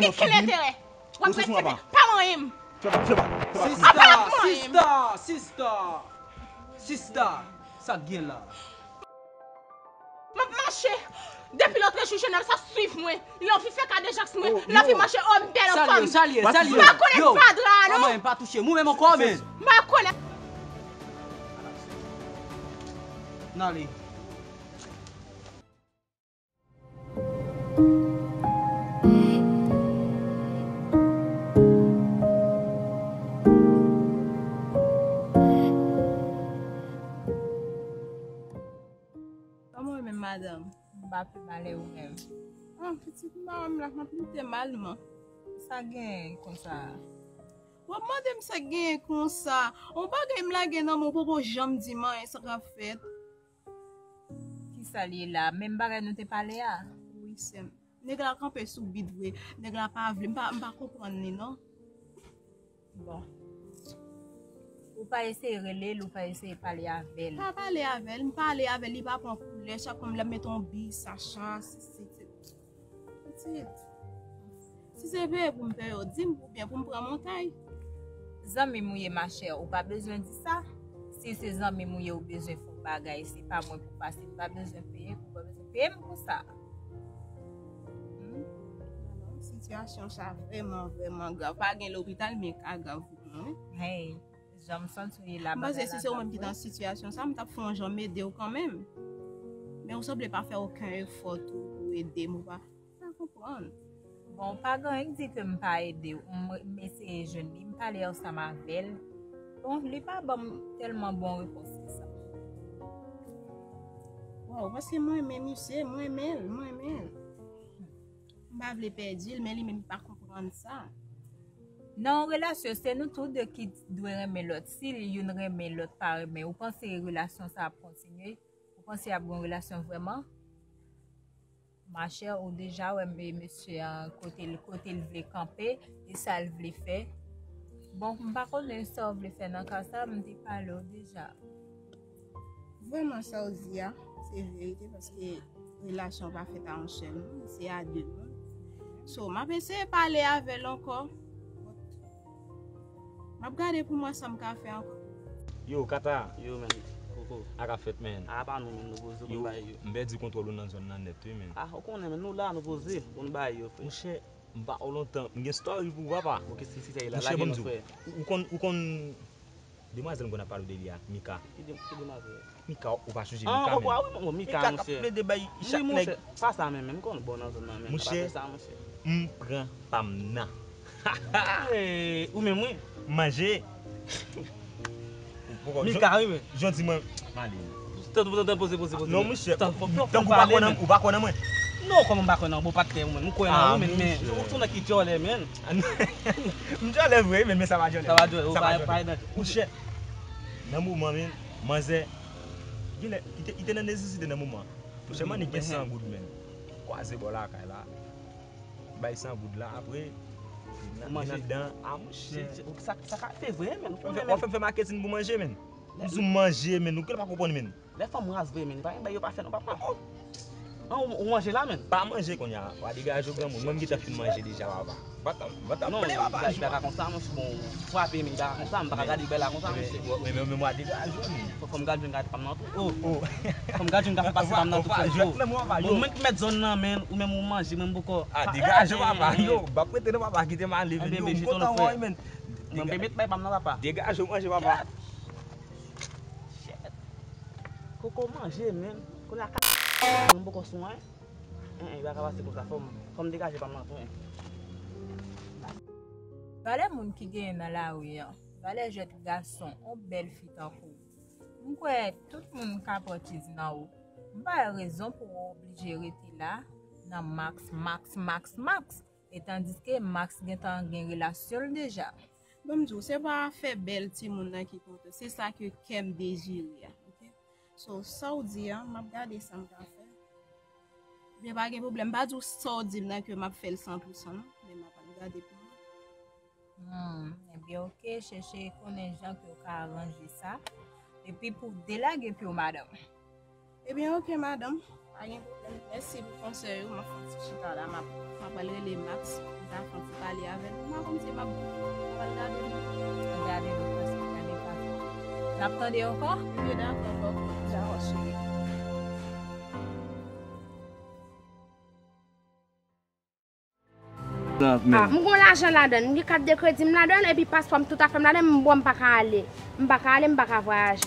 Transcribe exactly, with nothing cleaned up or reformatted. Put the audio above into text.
Gen enterè. W ap respekte. Pa manyen m. Sista, sista, sista, sista, sa k gen la? M ap mache. Depi lòt jou, jennonm sa swiv mwen. Li anvi fè kadejak sou mwen. Li anvi manje. Oh, m bèl anfòm. Salye, salye. M pa konnen fadra a, non. Pa touche m, ou menm ankò, men. M pa konnen. N ale. Kòman w ye menm, madanm? M pa pi mal, e ou menm? Ah, pitit, m pa wè m la, m ap lite malman. Sa gen konsa? W ap mande m sa gen konsa? On bagay m lage nan men w, poko janm di m anyen sa k ap fèt. Kisa l ye la? Menm bagay nou te pale a? Wi, sè m. Nèg la kanpe sou bit vre. Nèg la pa vle. M pa, m pa konprann li, non. Bon. Ou pa eseye rele l, ou pa eseye pale avè l. Pa pale avè l, m pale avè l, li pa pran koulè, chak fwa m lè m mete yon bi, sa chase, se, se, pitit. Si se peye pou m peye, di m, oubyen pou m pran montay. Zanmi m ou ye, machè, ou pa bezwen di sa. Si se zanmi m ou ye, ou bezwen fè yon bagay, se pa mwen pou pase, m pa bezwen peye, ou pa bezwen peye m pou sa. Hmm? Alò, sitiyasyon sa vrèman, vrèman grav. Pa gen lopital, men ka grav pou mwen, wi. Hey, jan m santi w ye la, bagay la grav, wi. M panse si se ou menm ki nan sitiyasyon sa, m t ap fè yon jan m ede w kanmenm. Men ou sanble pa fè okenn efò tou pou ede m, ou pa, pa konprann. Bon, pa gen anyen ki di ke m pa ede w. M, m eseye jwenn li, m pale ansanm avè l. Bon, li pa ban m tèlman bon repons ke sa. Waw, paske mwen renmen misye, mwen renmen l, mwen renmen l. M pa vle pèdi l, men li menm li pa konprann sa. Nan yon relasyon, se nou tou de ki dwe renmen lòt. Si youn renmen, lòt pa renmen, ou panse relasyon sa ap kontinye? Ou panse y ap gen yon relasyon vrèman? Machè, ou deja wè me-, mesye an, kote l, kote l vle kanpe, e sa l vle fè. Bon, m pa konnen sa w vle fè nan ka sa, m te pale w deja. Vrèman, sa w di a, se verite, paske relasyon pa fèt a yon sèl moun, se a de moun. So, m ap eseye pale avè l ankò. M ap gade pou m wè sa m ka fè ankò. Yo, Kata. Yo, men. Koko. A ka fèt, men. A pa nou menm, nou poze pou n bay yo. M pèdi kontwòl ou nan zòn nan nèt, wi, men. A, ou konnen, men nou la, nou poze pou n bay yo, frè. Monchè, m pa wè w lontan. M gen story pou ou, papa. Ok, si, si, sa ye la, lage nou, frè. Ou konn, ou konn demwazèl m konn ap pale w de li a, Mika. Ki de-, ki demwazèl? Mika, ou pa sonje Mika, men. Ah, Mika, wi, Mika, monchè. Mika k ap plede bay chak nèg. Pa sa menm, men, m konn bon nan zòn nan, men. Monchè, m pran pa m nan. Eh, ou menm, wi. Manje. Mika, wi, men. Jan di mwen. Male. Tann, tann, tann, poze, poze, poze. Non, monchè. Tankou ou pa kwè nan, ou pa kwè nan mwen. Non, kòman m pa kwè nan ou, patnè, ou menm. M kwè nan ou, men, men. Ou se yon nèg ki djòlè, men. M djòlè vre, men, men sa pa djòlè. Sa pa djòlè, ou pa, pa nan. Monchè, nan moman, men, manzè, genlè, li te, li te nan nesesite nan moman. Monchè, m annik gen san goud, men. Kwaze bò lakay la. Bay san goud la, apre, nan, nan dan, a, monchè. Sa, sa ka rive vre, men. W ap fè, w ap fè, fè maketin pou manje, men. M di w manje, men. Ou genlè pa konprann, men. Lè fanm raz vre, men. Pa gen bagay yo pa fè, non, papa. An, ou, ou manje la, men. Pa manje kounye a. W a degaje w, granmoun. Mwen, m gentan fin manje deja, papa. Batanm, batanm, non, papa, li pa ka konsa, monchè, bon, frape, men li pa ka konsa, m pa ka gade bagay la konsa, monchè. Wi, men, men, men, mwen degaje w, men. Fò, fò m gade, m gade pa m nan tou. Oh, oh. Fò m gade, m ka fè pase pa m nan tou, frè. Bon, mwen ki mèt zòn nan, men, ou menm ou manje, mwen m poko. Ah, degaje w, papa, yo, m p ap rete non, papa, kite m ale, men, yo, m kontan wè w, men. Mwen, m pe met bay pa m nan, papa. Degaje w, manje, papa. Shit. Koko manje, men. Kounye a kat, mwen m poko sou mwen. Hein, hein, li pa ka pase konsa, fò m, fò m degaje pa m nan tou, hein. Valè moun ki genyen nan lari an, valè jwèt gason, on bèl fi tankou w. M kwè tout moun ka pran chèz nan ou. M pa wè rezon pou w oblije rete la nan max, max, max, max. E tandiske max gentan gen relasyon l deja. Ban m di w, se pa afè bèl timoun nan ki konte, se sa ke kè m dezire a, ok? So, sa w di a, m ap gade sa m ka fè. Oubyen pa gen pwoblèm, m pa di w sa w di m nan ke m ap fè l san pou san non, men m ap al gade pou mwen. Hmm, ebyen, ok, chèche konnen jan ke w ka aranje sa. Epi pou w delage pye w, madanm. Ebyen, ok, madanm, pa gen pwoblèm. Mèsi pou konsèy ou, m ap fè yon ti chita la, m ap M ap al rele Max, m ta fè yon ti pale avè l. M pa konn si m ap, m ap al gade l. Gade l, paske gade l pa twò. N ap tande ankò? Wi, dakò, dakò. Dakò, cheri. Ah, m gon lajan ladan, m gen kat de kredi m ladan, epi paspò m tout afè m ladan, m bon, m pa ka ale. M pa ka ale, m pa ka vwayaje.